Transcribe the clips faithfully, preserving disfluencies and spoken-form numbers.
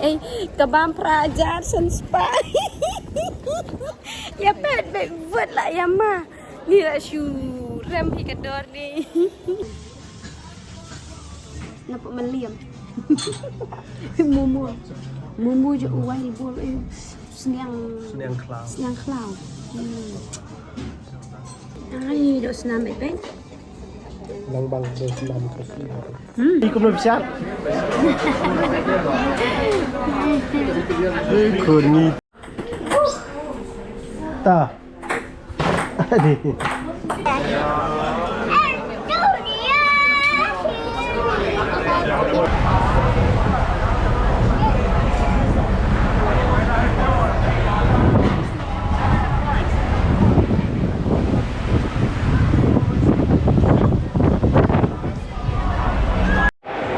Ei, ka bam phra hajar san spah. Ïa pet bek vot la ïa ma. Ni la shu rem hi ka dor ni. Nampak meliam. Mumu. Mumu je uwai bol, eh, sniang. Sniang khlaw. Sniang khlaw. Hmm. Ai, dok snam bek bek. Lang bang dok snam kasi. Hmm. Ikut belum siap. Ikut ni. Ta. Adi.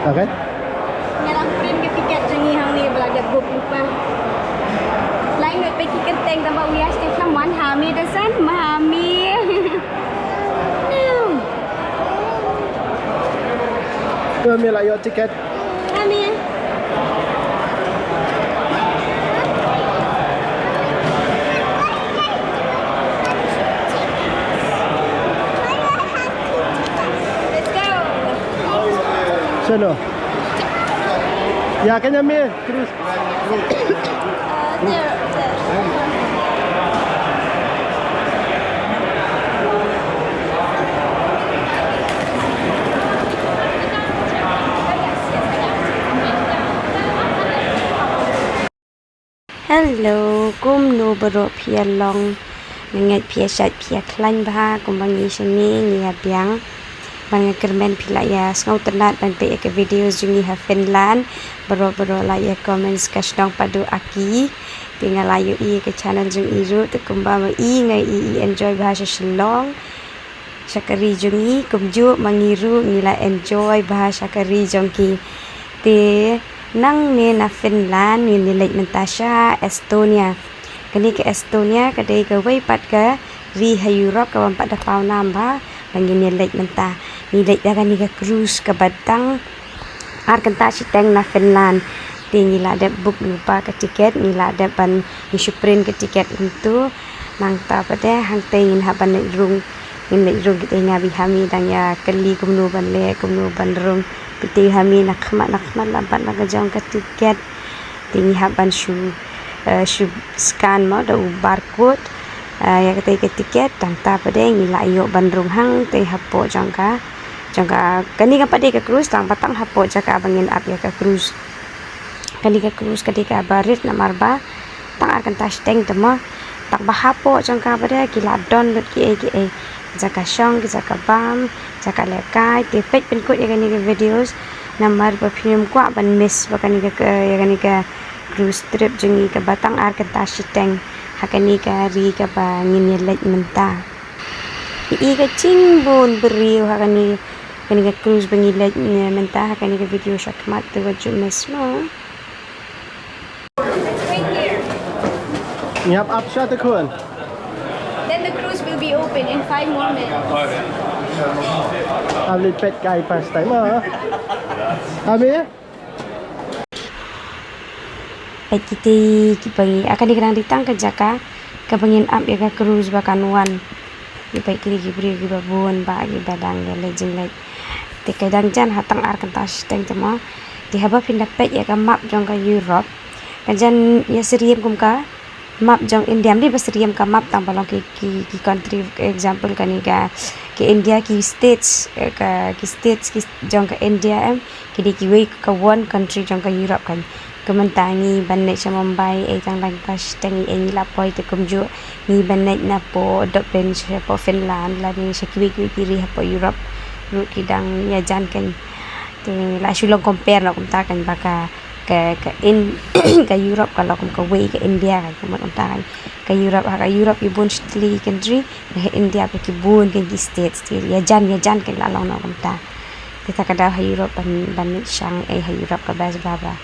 Okay. Nga dang print ka tiket jong ngi hangne ba la dep book lypa. Lai ngut peit ki kyrteng tang ba u ïa stet la man ha me da san ma ha me. Ka me la ïoh tiket. Ha me. Let's go. Sano? Ïa kane me, Cruz. Uh, there, there. Hello, kumno baroh phi ïa long? Nga ngeit phi ïa shait phi ïa khlaiñ bha kumba ngi shane ngi ïa biang. Bad nga kyrmen phi la ïa sngewtynnat ban peit ïa ka video jong ngi ha Finland. Baroh baroh la ïa comments ka shnong Padu Aki. Te nga la ïohi ïa ka channel jong i ruh te kumba ma i nga i, i enjoy bha sha Shillong. Sha ka ri jong ngi kumjuh ma ngi ruh ngi la enjoy bha sha ka ri jong ki. Te nangne na Finland ngin ïa leit mynta sha Estonia. Kane ka Estonia ka dei kawei pat ka ri ha Europe kaba ym pat da paw nam bha ba ngin ïa leit mynta. Ngi leit da kane ka cruise kaba tang ar kynta shiteng na Finland. Te ngi la dep book lypa ka tiket, ngi la dep ban, ngi shu print ka tiket kumto. Nangta pat de hangtei ngin hap ban leit rung, ngin leit rung. Kita nga bad i Hami dang ïa kylli kumno ban leh, kumno ban rung. Kita i Hami na khmat na khmat la bat la ka jong ka tiket. Te ngi hap ban shu, eh, shu scan mo da u barcode, eh, ïa katei ka tiket. Nangta pat de ngi la ïoh ban rung hangtei hapoh jong ka, jong ka, kane ka pat de ka cruise tang ba tang hapoh jaka ba ngin ap ïa ka cruise. Kane ka cruise ka dei kaba rit namar ba tang ar kynta shiteng te mo. Tang ba hapoh jong ka pat de ki la don lut kiei kiei. Jaka shong, jaka bam, jaka lehkai. Te peit pynkut ïa kane ka videos namar ba phin ym kwah ban miss ba kane ka, ka, ïa kane ka cruise trip jong ngi kaba tang ar kynta shiteng ha kane ka ri kaba ngin ïa leit mynta. I ka jingbun briew ha kane, kane ka cruise ba ngi leit mynta ha kane ka video shakhmat te wat ju miss mo. Ngi hap ap shwa te khun. Then the cruise will be open in five more minutes. Ap leit peit kai first time ah. Hami? Peit kitei kiba ngi, ah, kane ka dang dei tang ka jaka kaba ngin ap ïa ka cruise ba kan wan. Ngi peit kitei ki briew kiba bun ba kiba dang ïa leit jingleit. Te ka dang jan ha tang ar kynta shiteng te mo. Te haba phin da peit ïa ka map jong ka Europe, ka jan ïa syriem kum ka map jong India. Ym dei ba syriem ka map tang ba long ki, ki, ki country, example kane ka, ki India ki states, eh, ka, ki states ki jong ka India em, ki dei kiwei ka one country jong ka Europe kan. Ka mynta ngi ban leit sha Mumbai, eh, tang dang ka shiteng, eh, ngi la poi te kumjuh ngi ban leit na poh Dublin sha poh Finland lane sha kiwei kiwei ki ri hapoh Europe ruh ki dang ïajan kan. Te la shu long compare noh kumta kan ba ka ka, ka In-, ka Europe ka long kum kawei ka India kan, kumta kan. Ka Europe, ha ka Europe ki bun shi tylli ki country, ha India pat ki bun kan ki states, te ïajan, ïajan kan la long noh kumta. Te ta ka daw ha Europe ban, ban mih shang, eh, ha Europe ka best bha ba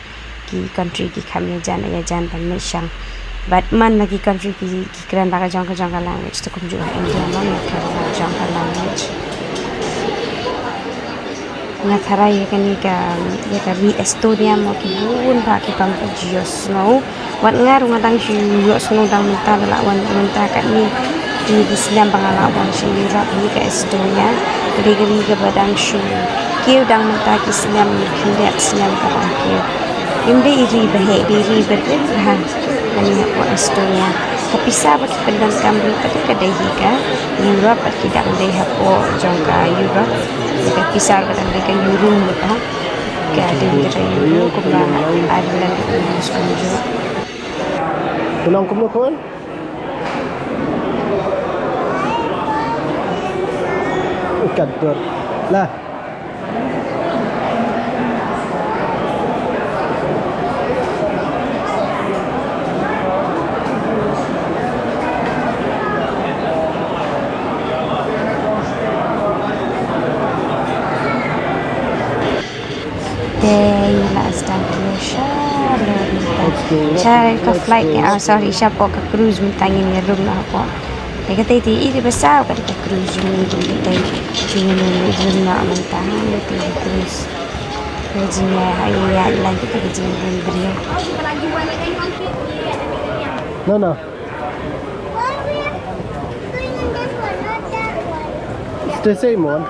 ki country ki kham ïajan, ïajan ban mih shang. Bad man la ki country ki, ki kren la ka jong, ka jong ka language, te kumjuh ha India mo, ïa kren la ka jong ka language. Nga tharai ïa kane ka, ïa ka ri Estonia mo ki bun bha ki bam ka geosnow. Wat nga ruh nga dang shu ïohsngew dang mynta, da lah wan mynta katne. Kine ki snem ba nga lah wan sha Europe hi ka Estonia. Ka dei ka ri kaba dang shu kiew dang mynta, ki snem khyndiat snem ka dang kiew. Ym dei i ri ba heh, dei i ri ba rit ha. Kane hapoh Estonia. Ka pisa ba ki pyndonkam ruh pat ka dei hi ka Europe, bad ki dang dei hapoh jong ka Europe. Ka pisa ba dang dei ka euro ruh ha. Ka dei hi ka euro kumba Ireland ka euro kumjuh. Ka long kumno khun? Ka dur. Lah. Te ngi la sdang kiew sha lor mynta. Okay, sha ka flight, ah, sorry, shapoh ka cruise mynta ngin ïa rung noh hapoh. Te ka tei te i te ba saw ka dei ka cruise, jong ngi jong ka tei jong ngi, ngi rung noh mynta ha ka tei ka cruise. Ka jingïaid ha ïaid line ka tei ka jingrung briew. No, no. It's the same one.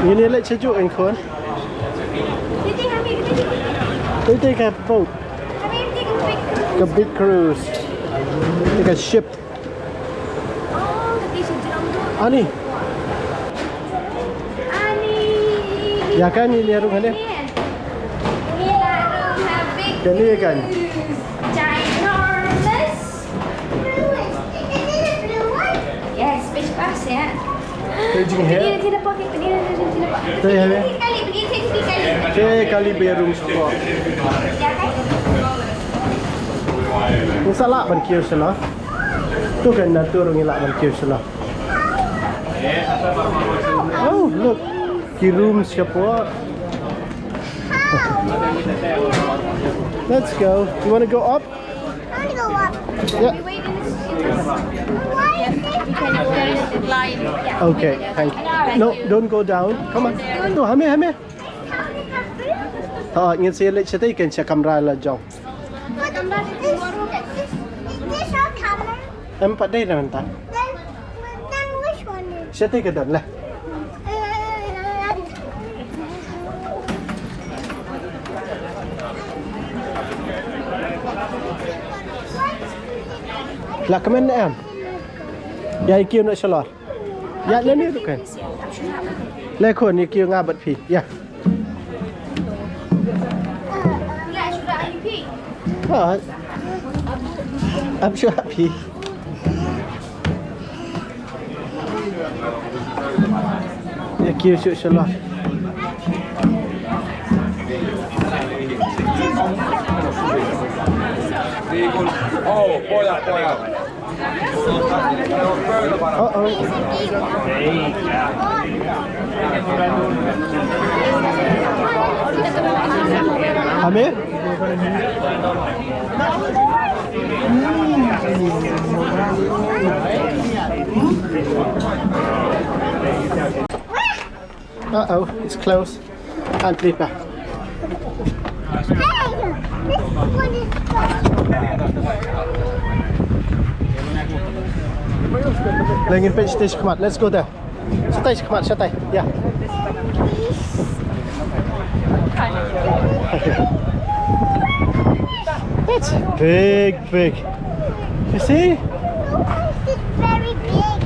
Ngin ïa leit shajuh, khun. Te te ka boat. Ka big cruise. Te ka ship. Ani. Ïa kan, ngin ïa rung hangne. Kane kan. Ginormous. Yes, fish pass, yeah. Te jing he. Te he. Te kali ba ïa rung shapoh. Ngi sa lah ban kiew shalor. Tu kan, na tu ruh ngi lah ban kiew shalor. Oh, look. Ki rooms shapoh. Let's go. You wanna go up? I wanna go up. Yeah. Why is this? You can go down the line. Yeah. Okay, thank you. No, don't go down. Come on. No, hame, hame. Oh, ngin sa leit shatei kan, sha kamra la jong. But this, is this our camera? Em pat dei na mynta. Then, then which one is? Shatei ka don lah. La kmen em. Ïa kiew noh shalor. Ïa lane ruh kan. Le khun, ïa kiew nga bad phi. Ïa. Oh. I'm sure happy. Ïa kiew shuh shalor. Oh, boy, boy. Uh-oh. Amir? Uh-oh, it's close. Can't leap. Hey, this one is close. Lang in page stage khmat. Let's go there. Shatai khmat, shatai. Yeah. That's big, big. You see? It's very big.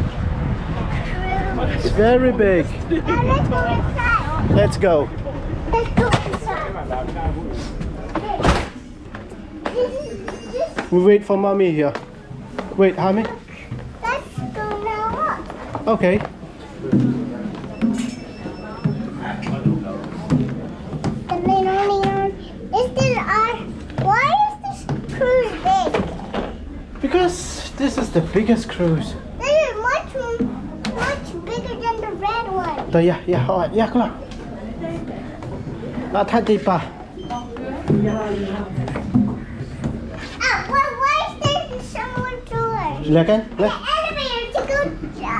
It's very big. Now let's go inside. Let's go. Let's go inside. We wait for mommy here. Wait, honey. Let's go now up. Okay. The main only on. Is this our? Why is this cruise big? Because this is the biggest cruise. This is much, much bigger than the red one. Da ïa, ïa, oh, ïa, khlong. Nga thait dei pa. Ah, why, why is there someone to us? Leh kan? Leh. The elevator to go down.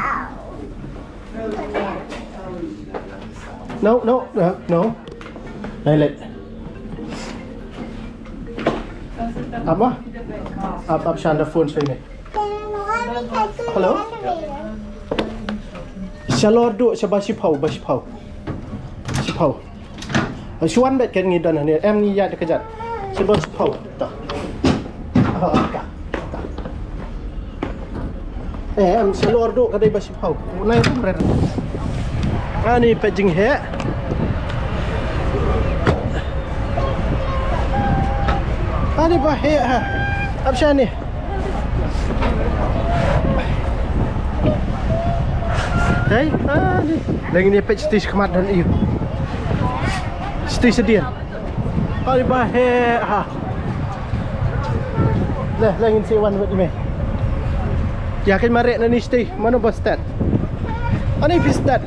No, no, no, no. Nai let. Apa? Ap, ap shan da phone sha ine. Hello? Shalor du, sha ba shiphaw, ba shiphaw. Shiphaw. Shu wan bad kan ngi don hangne, em ngi ïaid da kjat. Sha ba shiphaw. Ta. Ah, ta. Ta. Eh, em shalor du ka dei ba shiphaw. Unai rum rer. Ani peit jingheh. Ani ba heh ha. Ap shane. Hei, ani. Leng ni peit stage khmat don ïu. Stage sdien. Ani ba heh ha. Leh, leng in si wan wat me. Ïa kan mareh na ni stage, mano ba stad. Ani phi stad.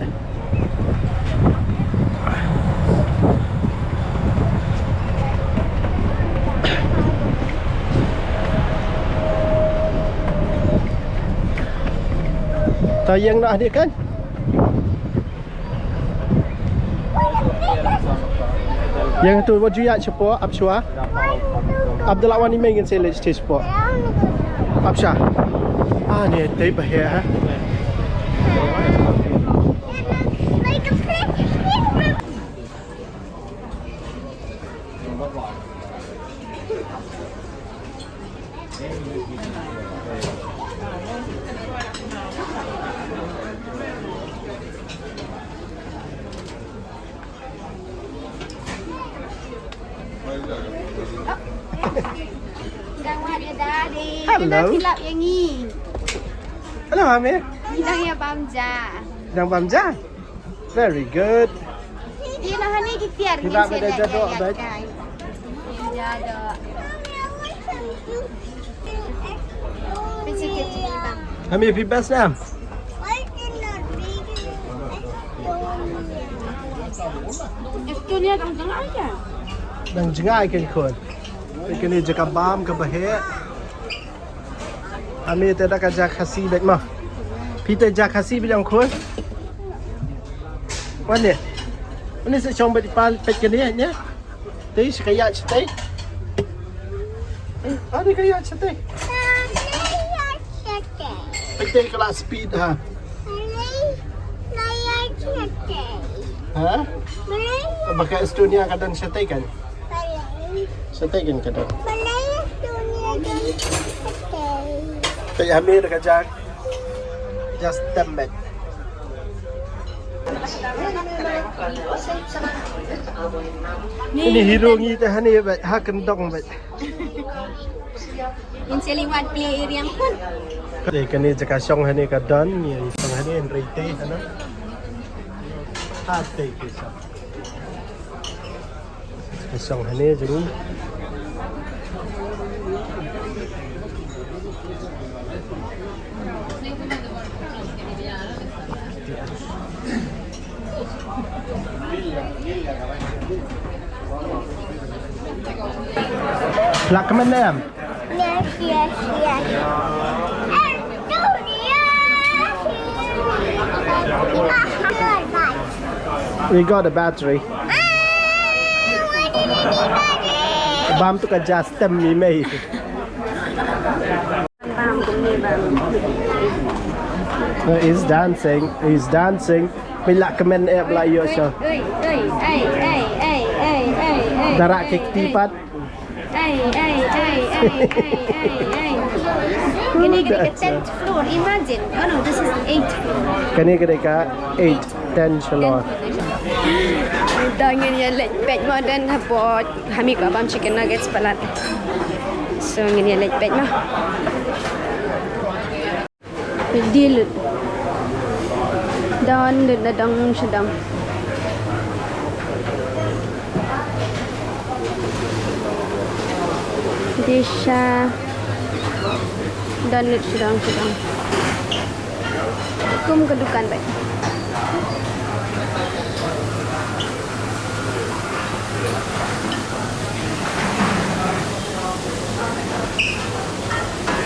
Ta ïeng na ni kan. Ïeng tu wat ju ïa shapoh, ap shwa. Abdullah wan i mei ngin sa leit stage shapoh. Ap sha. Ah, ni tei ba heh ha. Hello. Hello, Amir. Ngi dang ïa bam ja. Dang bam ja? Very good. Ïa, noh hangne ki tiar. Ki ngin dah sa beda ïa, jadok, ïa, ïa, bad. Kai. Ïa, jadok. Phi sikit sini, bang. Kami phi best, Nam. Estonia dang jngai ka? Dang jngai kan khun. Kane jaka bam kaba heh. Ami te da ka ja Khasi bad ma. Phi te ja Khasi bad jong khun. Wan ne. Wan ne sa shong bad i pa peit kane ne. Te shi ka ïa shatei. Ani ka ïa shatei. Peit te ka la speed ha. Ha? Ba ka Estonia ka don shatei kan? Shatei kan ka don. Te Amir ka ja. Just a minute. Ini hero ngi te hani ba ha kan dong ba. In selling one play area pun. Te kane jaka shong hani ka don, ngi shong hani hynrei te hana. Ha te ki shong. Ka shong hani jong ngi. Lah kmen em? Yes, yes, yes. And two, yes. We got a battery. Ah, why did I need battery? Bam tu ka just tem mi mei. Bam, bam, bam. Uh, he's dancing. He's dancing. Phi lah kmen eh ba la ïoh sha. Ei, ei, ei. Dara kik tipat. Ei, ei, ei. Kane ka dei ka tenth floor, imagine. Oh no, this is eighth floor. Kane ka dei ka eight, ten floor. Da ngin ïa leit peit mo, don hapoh. Hami ka bam chicken nuggets palat. So ngin ïa leit peit mo. Peit lut. Don lut na dong sha dong. Disha. Don lut sha dong sha dong. Kum ka dukan bad.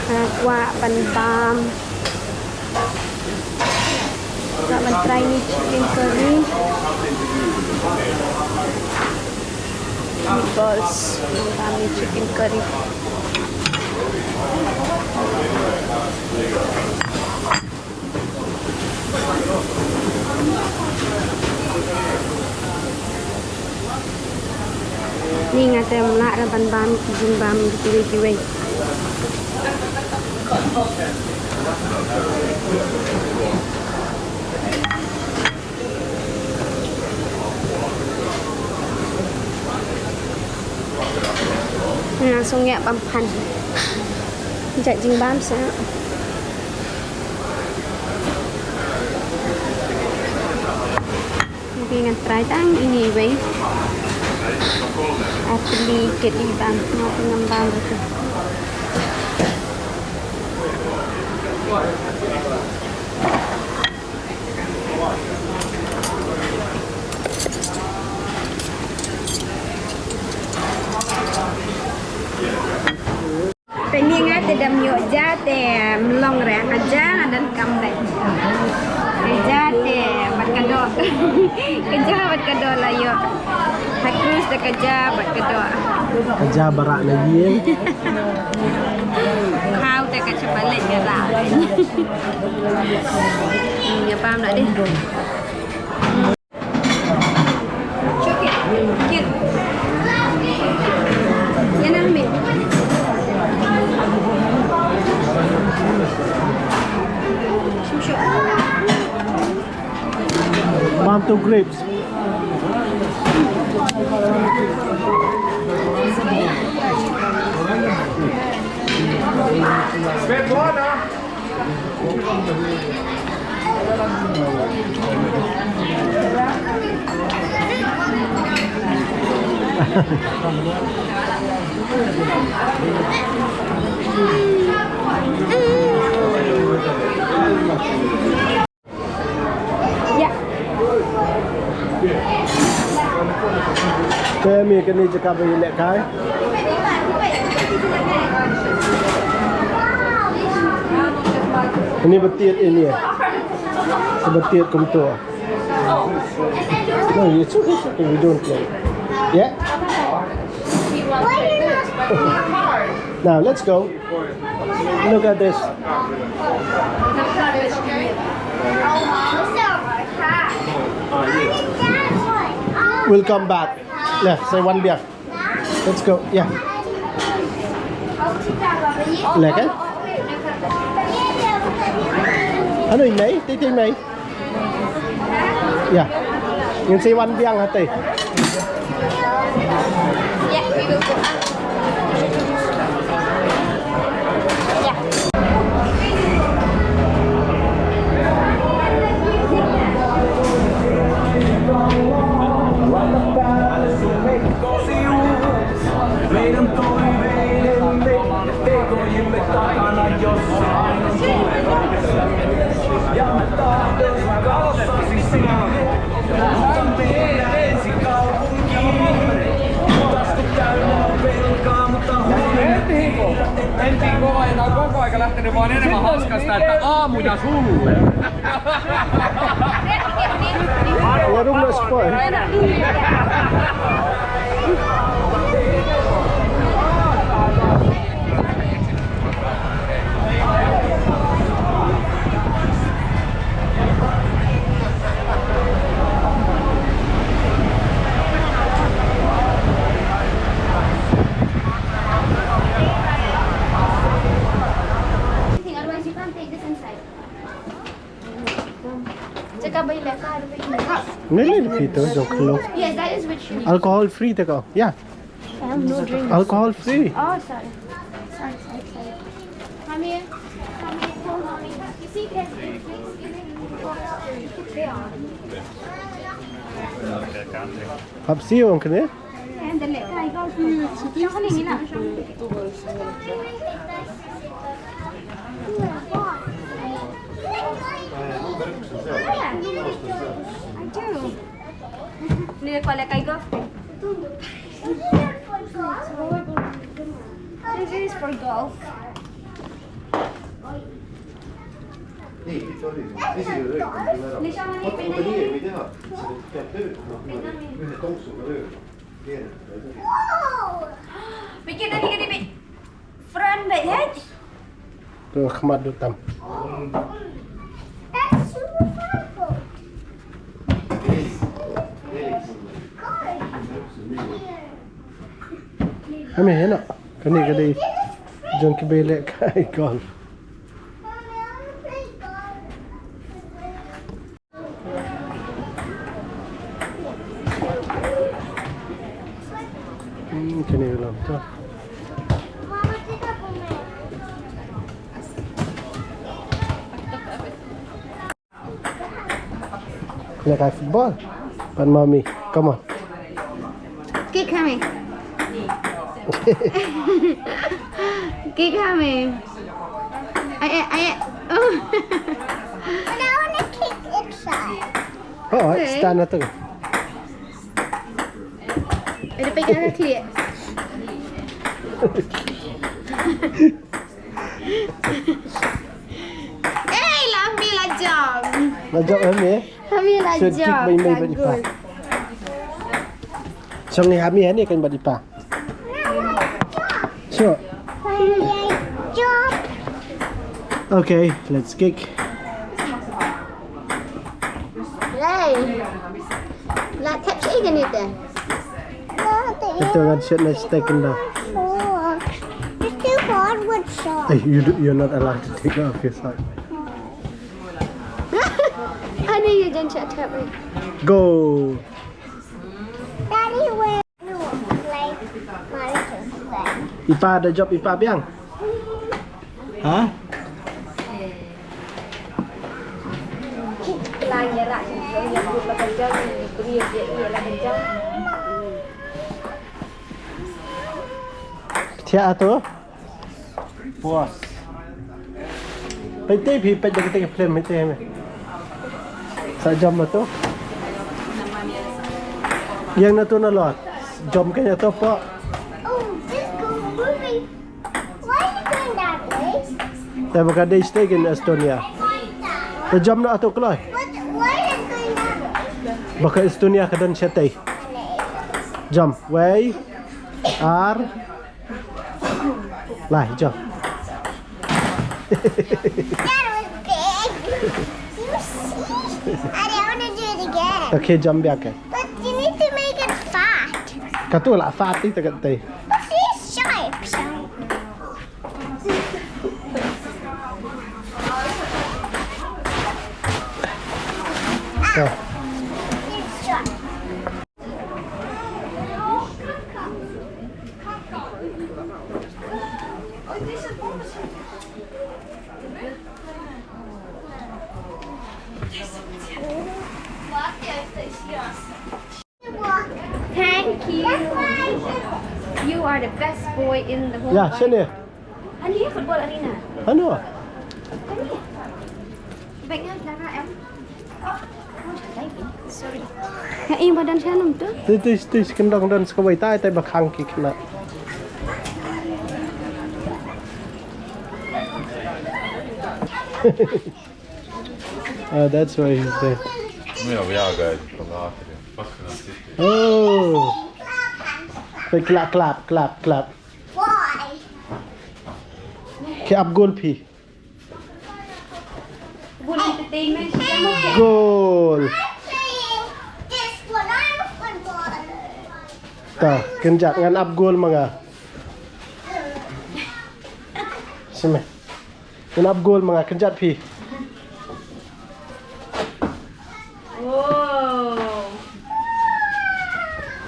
Nga kwah ban bam. Kwah ban Try ni chicken curry. Meatballs. Nang try ni chicken curry. Ni nga te ym lah re ban bam ki jingbam kiwei kiwei. Nga sngewbha ban phan jait jingbam sa. Ngi ngan try tang ine iwei. Apple kit i bam, nga te ngam bam ruh. Te ni nga te dam ïoh ja te ym long re, ka ja nga donkam re. Ka ja te bad ka doh. Ka ja bad ka doh la ïoh. Ha cruise te ka ja bad ka doh. Ka ja ba rah na ïing. Khaw te ka cha ba leit ka rah. Ïa bam la dei. Bam tu grapes. Svetlana. Ïa. Te mih kane jaka ba ïalehkai. Ini ba tied ini. Ba tied kumto. No, it's okay, it's okay. We don't play. Yeah? Now, let's go. Look at this. We'll come back. Let's say one beer. Let's go. Yeah. Leh kan? Ano i mei? Tei tei mei. Yeah. Ngin sa wan biang hati. Warung nasi kuah. Otherwise, you can't take this inside. Check out by left side of it. Nili phi to jong khlo. Yes, that is which you need. Alcohol free te ko. Yeah. I have no drink. Alcohol free. Oh, sorry. Sorry, sorry, sorry. Come here. Come here. Come here. You see, there's, there's, they are. Hap si ong kene? I do. Ni ko le kai golf. This is for golf. Front bad head. Tu khmat du tam. Ami heno. Kane ka dei jong ki bei leh kai golf. Hmm, kane ka long to. Play kai football. But mommy, come on. Kick kami. Kick kami. Ay, ay, ay. Oh. But I want to kick inside. Oh, okay. Stand na tu. Ada pegang kaki. Eh, la mi la jump. La jump em eh? La mi la jump. Sweet kick mai mai bad i pa. Song ni hami hani kan bad i pa. Sure. Jump. Okay, let's kick. Hey. La tap shi kan ite. Ito ngan shoot na stake in da. It's too hard with socks. Hey, you do, you're not allowed to take off your sock. Ani, you don't check tap me. Go. Daddy, where? Ipa da jop ipa biang. Ha? Tia atu. Puas. Peit te phi, peit da kata ka film, peit te me. Sa jam na tu. Ïeng na tu na lot. Jam ka na tu pok. Oh, this girl moving. Why are you going that way? Te ba ka dei stay in Estonia. Te jam na tu kloi. What, why are you going that way? Ba ka Estonia ka don shatei. Jam. Wei. Ar. Lai, jump. That was big. You see? I don't want to do it again. Okay, jump back. But you need to make it fat. Katu lah fat ita kata. But she's sharp, sharp. Go. She's sharp. Thank you. You are the best boy in the whole world. Ya, sini. Ani, football arena. Ano? Ani. Baik nga lara em. Sorry. Nga ing badan shanum tu. Ti ti ti kendong don sekawai tai tai bakhang ki kena. Ah, that's why he's there. Yeah, we are guys. Oh. Hey, clap, clap, clap, clap. Why? Ki ap goal phi. Goal. Ta, kynjat ngan ap goal ma nga. Sime. Ngan ap goal ma nga, kynjat phi. Wow.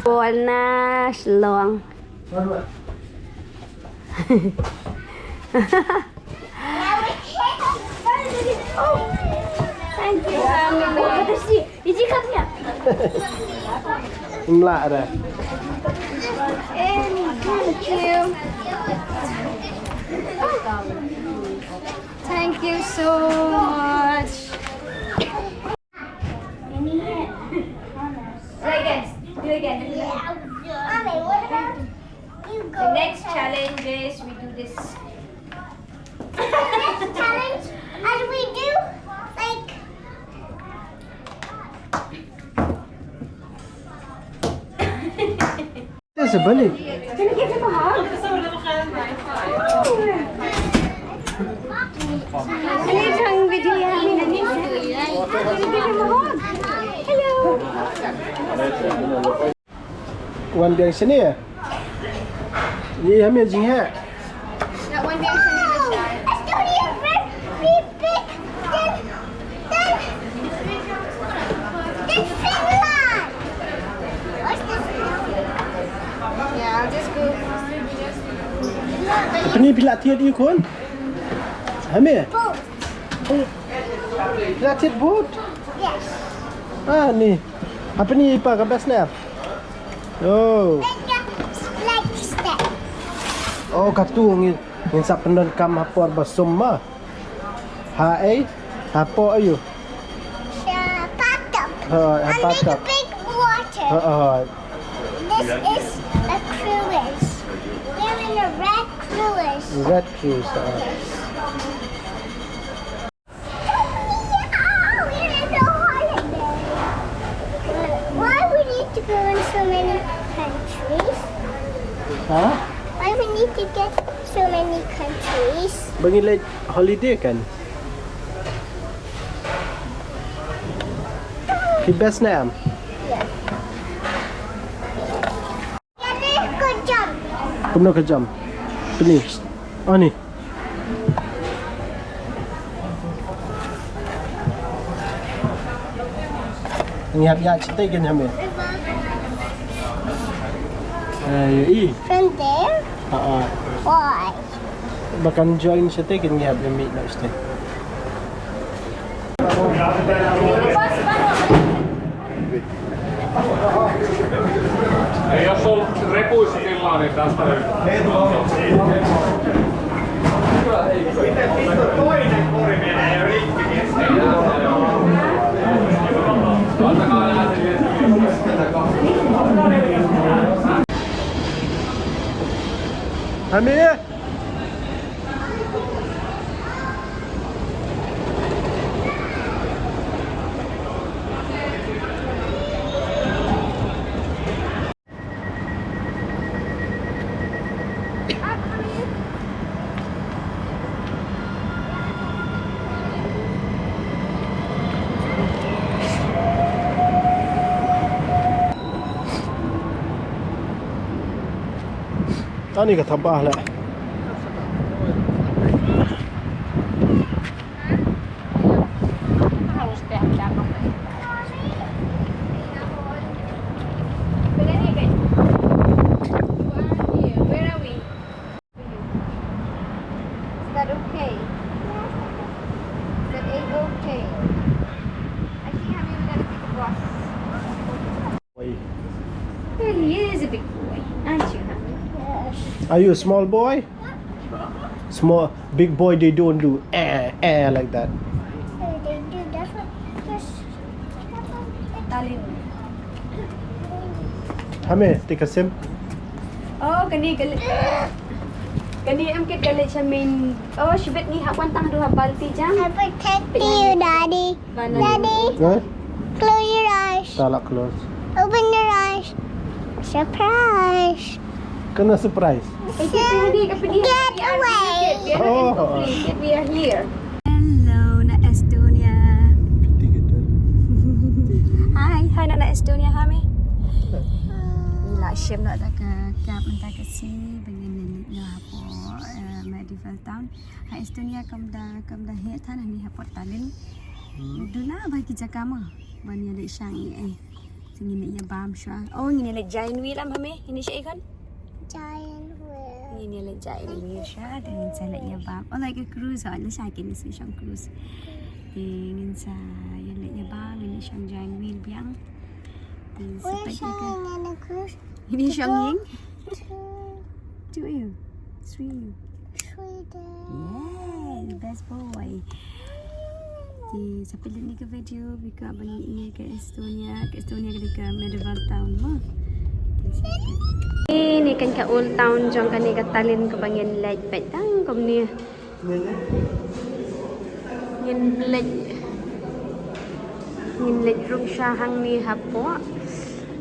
Goal na Shillong. Thank you, family. Mla ada. Thank you. Thank you so much. Do again. Do again. Mommy, what about you go? The next challenge is we do this. The next challenge, as we do, There's a bunny. Can you give him a hug? Hello, Jang Vidya. Can you give him a hug? Hello. Wan biang shane. Ye ha me jingeh. That one being pretty this time. It's only a red, big, big, then, then, then Finland. What's this? Yeah, I'll just go. Pynïaid phi la thied ïa u khun? Ha me? Boat. Phi la thied boat? Yes. Ah, ni. Hapdeng i pa ka best nap. Oh. Like, like step. Oh, katu ngin, ngin sa pyndonkam ha por ba sum ma. Ha ei? Ha por ayu. Sa patok. Ha, ha patok. Big water. Ha, ha. This is a cruise. We're in a red cruise. Red cruise, ha. Yes. Why we need to go in so many countries? Ha? Why we need to get so many countries? Ba ngi leit holiday kan. Phi best ne em? Yeah. Kumno ka jam? Pynïaid. Ani. Ngi hap ïaid shatei kein ha me. Eh, ïohi. From there? Ha, ha. Why? Ba kan join shatei kein, ngi hap ïa mih noh shatei. Ei ole repuissa tilanne tästä. Hami? Ani ka thaba le. Where are we? Is that okay? Is that a okay? I think, Hami, we gotta take a bus. Boy. Well, he is a big boy, aren't you, Hami? Are you a small boy? Small, big boy, they don't do eh, eh like that. They do that one. Just Tallinn. Hami, take a sip. Oh, kane ka lei. Kane em kit ka lei shamin. Oh, shibit ngi hap wan tang haduh ha balti jam. I protect you, Daddy. Daddy, huh? Close your eyes. Talak close. Open your eyes. Surprise. Kena surprise. Get away. Oh. We are here. Hello, na Estonia. Hi, hi, na Estonia, Hami. Ngi la shim noh da ka cab mynta ka sngi, ba ngin ïa leit noh hapoh, eh, medieval town. Ha Estonia kam da, kam da heh than hangne hapoh Tallinn. Hmm. Duna ba ki jaka mo ban ïa leit shang ei ei. Te ngin ïa bam shuwa. Oh, ngin ïa leit Giant Wheel am Hami? Ngin ïa leit shaei khun? Giant Wheel. Ngin ïa leit Giant Wheel shuwa, te ngin sa leit ïa bam. Oh, like a cruise, oh, leit sha kine ki shong cruise. Te ngin sa ïa leit ïa bam, ngin ïa shong Giant Wheel biang. Te sa peit ïa ka. We're showing on a cruise. Ngin ïa shong ïing. Two. Two of you. Three of you. Yay, best boy. Te sa peit ïa kane ka video, ba ka ban ïa ka Estonia, ka Estonia ka dei ka medieval town mo. Kane kan ka old town jong kane ka Tallinn kaba ngin leit peit tang kumne. Ngin leit Ngin leit rung sha hangne hapoh.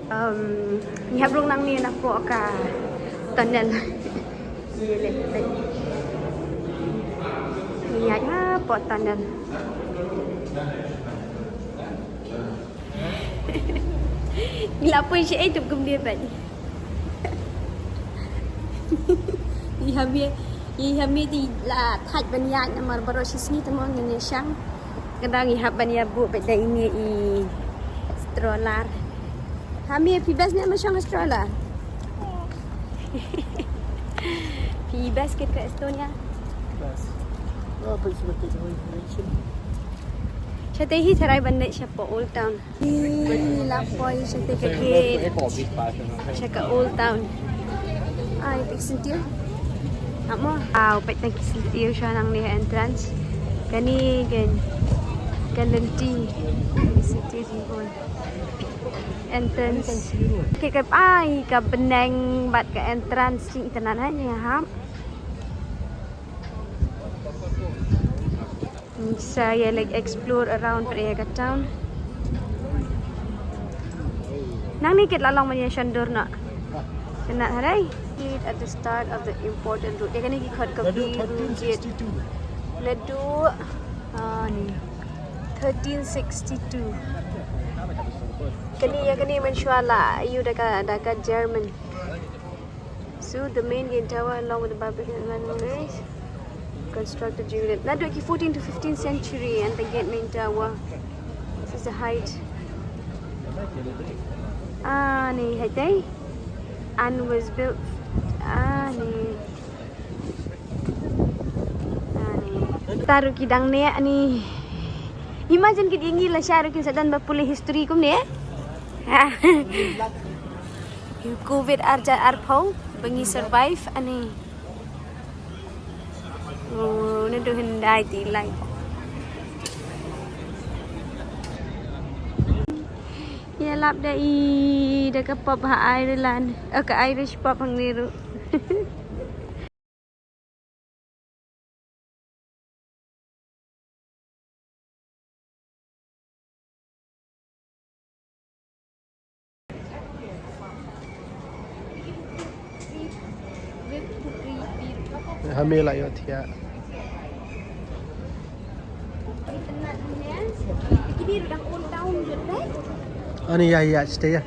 Um, ngi hap rung nangne napoh ka tunnel. Ngi leit, leit. Ngi ïaid hapoh tunnel. Ngi la poi sha ei tup kumne pat. Ïa me, ïa me te la thait ban ïaid namar baroh shi sngi te mo ngin ïa shang. Ka dang ïa hap ban ïa buh bad da ine i stroller. Ha me phi best ne ma shong stroller? Phi best kit ka Estonia? Best. Oh, but it's a bit of a Sha te hi tharai ban leit sha pa Old Town. Hi la poi sha te ka gate. Sha ka Old Town. Ai, pik sentiw. Amo. Au, pek tang ki sentiw sha nangne entrance. Kane kan ka lynti. Sentiw di bol. Entrance. Ke ka ai ka bneng bad ka entrance jingïaid ha ïa hap. Sa ïa like explore around pat ïa ka town. Nangne kit la long ban ïa shon dur noh. Kane harai. Eat at the start of the important route. Ïa kane ki khot ka Laddu view thirteen sixty-two. Laddu, ah, ni. Thirteen sixty-two. Kane ïa kane mynshuwa la ïoh da ka, da ka German. So the main gate tower along with the Babylon is constructed during the, naduh ki fourteenth to fifteenth century, and the gate main tower. This is the height. Ah, ni, height, eh? And was built. Ah, ni. Ah, ni. Taru ki dang ne, ni. Imagine ki dingi la sharu ki sadan ba pule history kum ne. Covid arja arpau, ba ngi survive ani. Oh, na do hyndai ti lai. Ïa lap da i da ka pop ha Ireland, eh, ka Irish pop hang niru. Ha me la ïoh thiah. Ani ïa ïa stay ïa.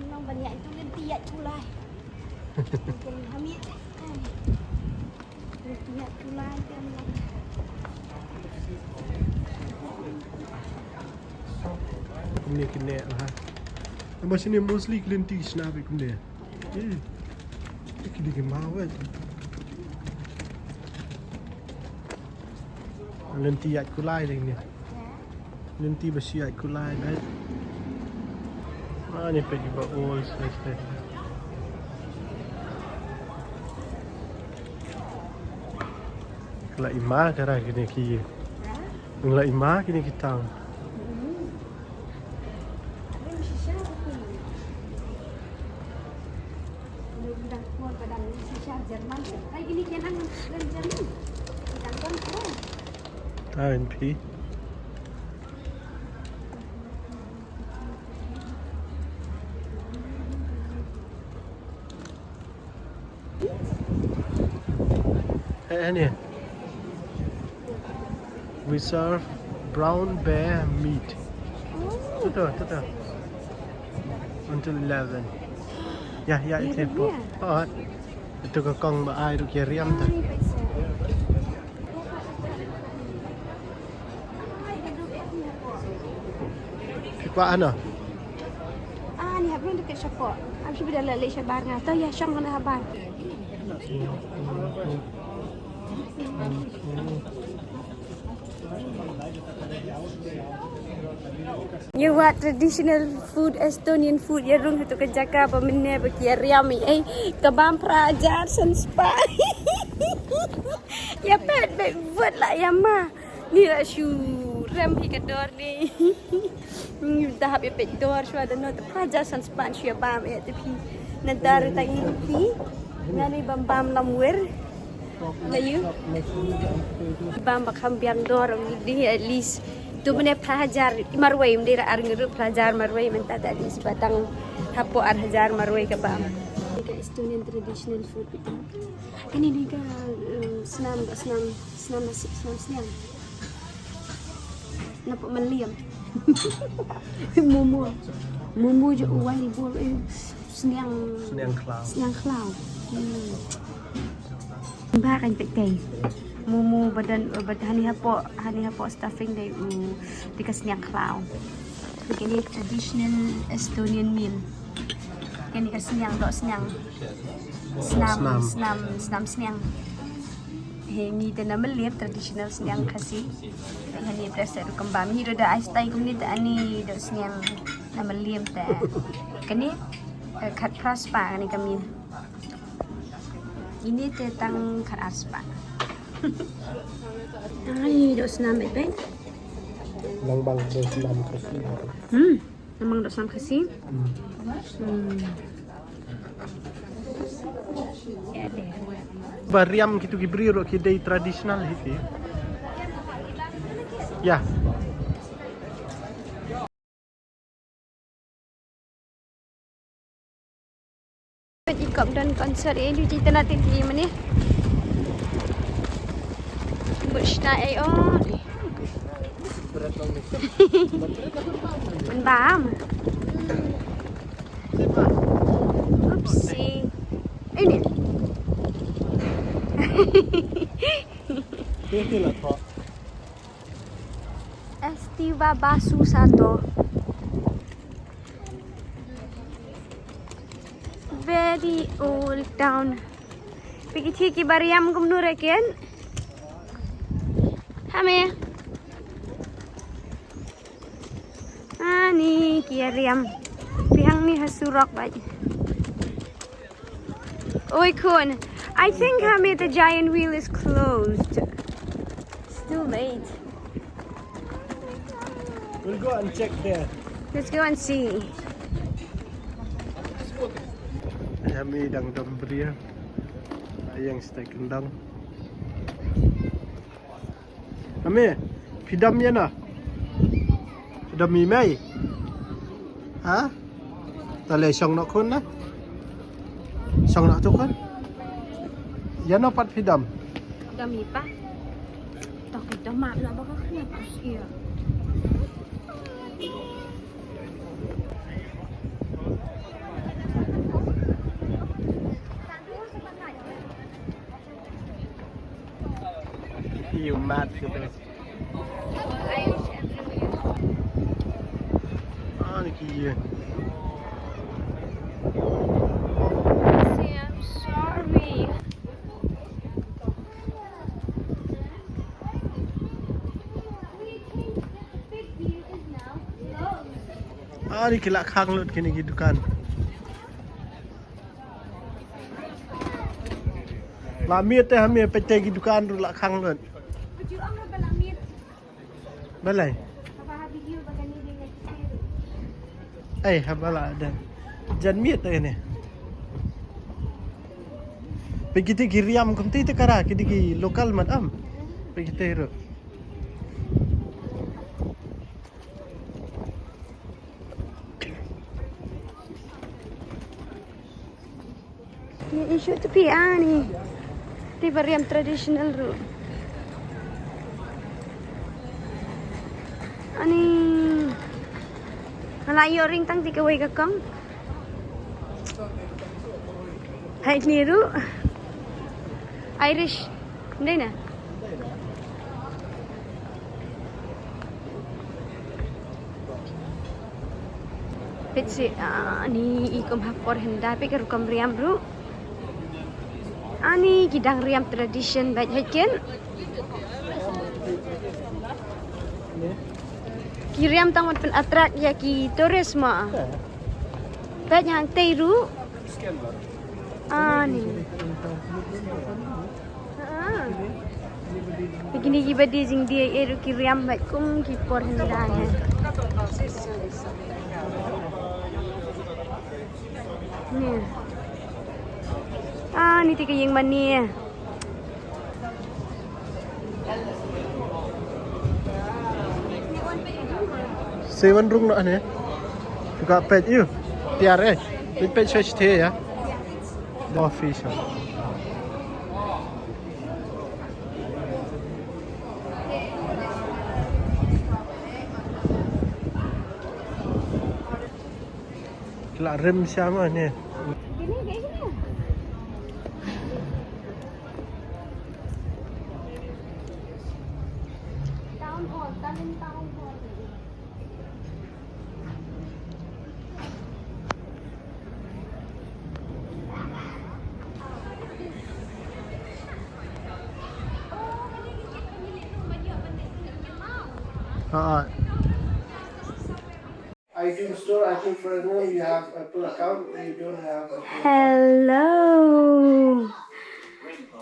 Nang ban ïa itu lynti ïa kulai. Kan hamit. Lynti ïa kulai kan. Kumne kine ha. Ba shini mostly lynti shna bi kumne. Eh. Ki dei ki maw eh. Lynti ïaid kulai dei ne. Lynti ba shu ïaid kulai dei. Ah, ni peit ba old size dei. Ka la i ma ka ra kine ki. Ka la i ma kine ki tang. Tang phi. Eh, eh, ni. We serve brown bear meat. Tutu, tutu. Until eleven. Ya, ya, ite po. Oh. Itu ka kong ba ai ruh ki riam ta. Ki kwah ano? Ah, ni hap rung deket shapoh. Am shi bida la leit shabar nga. To ïa shong na habar. Ïa wad traditional food, Estonian food, ïa rung ha tu ka jaka ba mynne ba ki ïa riam ei, ka bam phra hajar san spah. Ïa pet bek vot la ïa ma. Ni la shu rem hi ka dor ni. Ni da hap ïa pet dor shuwa da no ta phra hajar san spah shu ïa bam eh te phi. Nada ruh ta iti. Ngani bam bam lam wer. Na yu. Bam ba kham biang dor ngi di at least. Tu mene phra hajar marwei mdira ar ngi ruh phra hajar marwei mynta da at least ba tang hapoh ar hajar marwei ka bam. Ka Estonian traditional food. Kani di ka, eh, snam, snam, snam, snam sniang. Napoh maliam. Momo. Momo je u wild boar, eh, sniang. Sniang khlaw. Sniang khlaw. Hmm. Ba kan petai. Momo badan, eh, bad hani hapoh, hani hapoh stuffing dei u di ka sniang khlaw. Kani traditional Estonian meal. Kani ka sniang, doh sniang. Snam, snam, snam sniang. He ngi te na maliam traditional sniang Khasi. He ngi te sa rukom bam ngi da ai stai kum ni te ani doh sniang na maliam te. Kani, eh, khat phra spah kani ka meal. Ini te tang khat ar spah. Ai doh snam beit beit. Lang bang doh snam Khasi. Hmm. Namang doh snam Khasi. Hmm. Ba riam kitu ki briew ruh ki dei traditional hi ki. Ya. Ki kop don concert eh, di kita nanti di mana? Buat shna eh, oh. Bam. Oopsie. Ini. Estiva Basu Sato. Very old town. Phi ki thik ki ba riam kumno re ken? Hame. Ani ki riam. Phi hang ni ha surok bad. Oi khun. I think hame the giant wheel is closed. It's too late. We'll go and check there. Let's go and see. Hame dang dom bria. Ayang stek kendang. Hame, phi dam ïa na? Phi dam ïa mei? Ha? Tale shong noh khun na. Shong noh tu khun. Ïa na pat phi dam. Dam ïa pa. Tok ito map na ba ka khun kus ïa. You mad gitu. Ah, ni ki. Say I'm sorry. Ah, ni ki la khang lut kine ki dukan. La miet te ha miet peit te ki dukan ruh la khang lut. Balei? Ei, haba la da jan miet te ne. Peit kiti ki riam kumti te kara, kiti ki local mat am. Peit kiti ruh. Ni issue tu pi ani. Ti ba riam traditional ruh. Ani. Nga la ïoh ring tang ti kawei ka kong. Hai ni ruh. Irish. Dei na. Peit seh, ah, ni i kum ha por hynda peit ka rukom riam ruh. Ani ki dang riam tradition bad hei ken. Ki riam tang wat pyn attract ïa ki tourist ma. Bad hangtei ruh. Ani. Ah. Kine ki ba die jingdie eh ruh ki riam bad kum ki por hynda eh. Ni. Ah, ni te ka ïing mane. Seven rung na ne. Ka pet yu. Tiar eh. Pet pet shwe shte ya. Office. Ki la rim sha ma ne. Town hall, Tallinn town hall. Ah, ah. iTunes Store, I think for now you have Apple account, you don't have Apple account. Hello.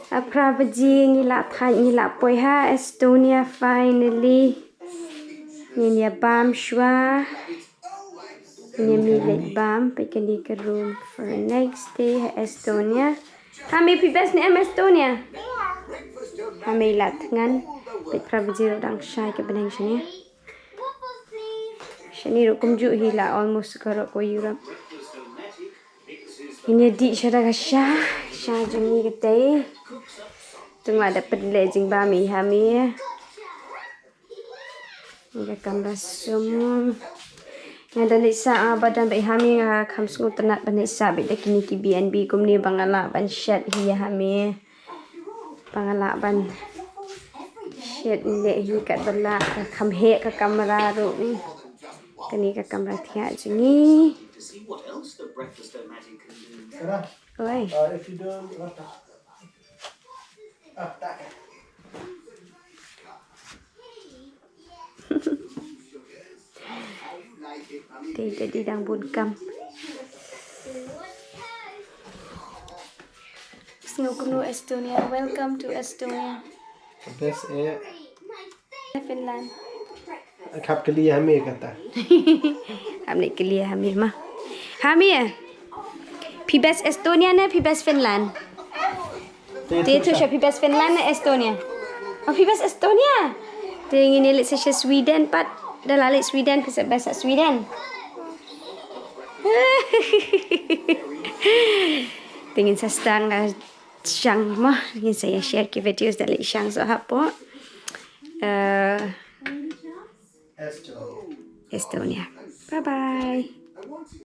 Ka phra baje ngi la thait, ngi la poi ha Estonia finally. Ngin ïa bam shuwa. Ngin ïa mih leit bam, peit kane ka room for next day ha Estonia. Ha me phi best ne em Estonia? Ha me la thngan, peit phra baje ruh dang shai ka bneng shane. Shane ruh kumjuh hi la almost ka rok ko Europe. Ngin ïa dih sha da ka sha, sha jong ngi katei. Tang la da pynleh jingbam i ha me. Ka kamra sum. Nga da leit sah, ah, ba don beit ha me, nga kham sngewtynnat ban leit sah beit da kine ki B and B kumne ba nga lah ban shet hi ha me. Ba nga lah ban shet leh hi katba lah, ka kham heh ka kamra ruh ne. Kane ka kamra thiah jong ngi. Oi. Te daddy dang bun kam. Sngew kumno Estonia? Welcome to Estonia. Best eh. Finland. Khap kylli ha me kata. Hap ne kylli ha me ma. Ha me eh? Phi best Estonia ne phi best Finland? Te tu sha phi best Finland ne Estonia? Oh, phi best Estonia. Te ngin ïa leit sa sha Sweden pat. Da la leit Sweden, phi sa best sa Sweden. Te ngin sa sdang la shang mo, ngin sa ïa share ki videos da leit shang so hapoh. Eh, Estonia. Bye bye.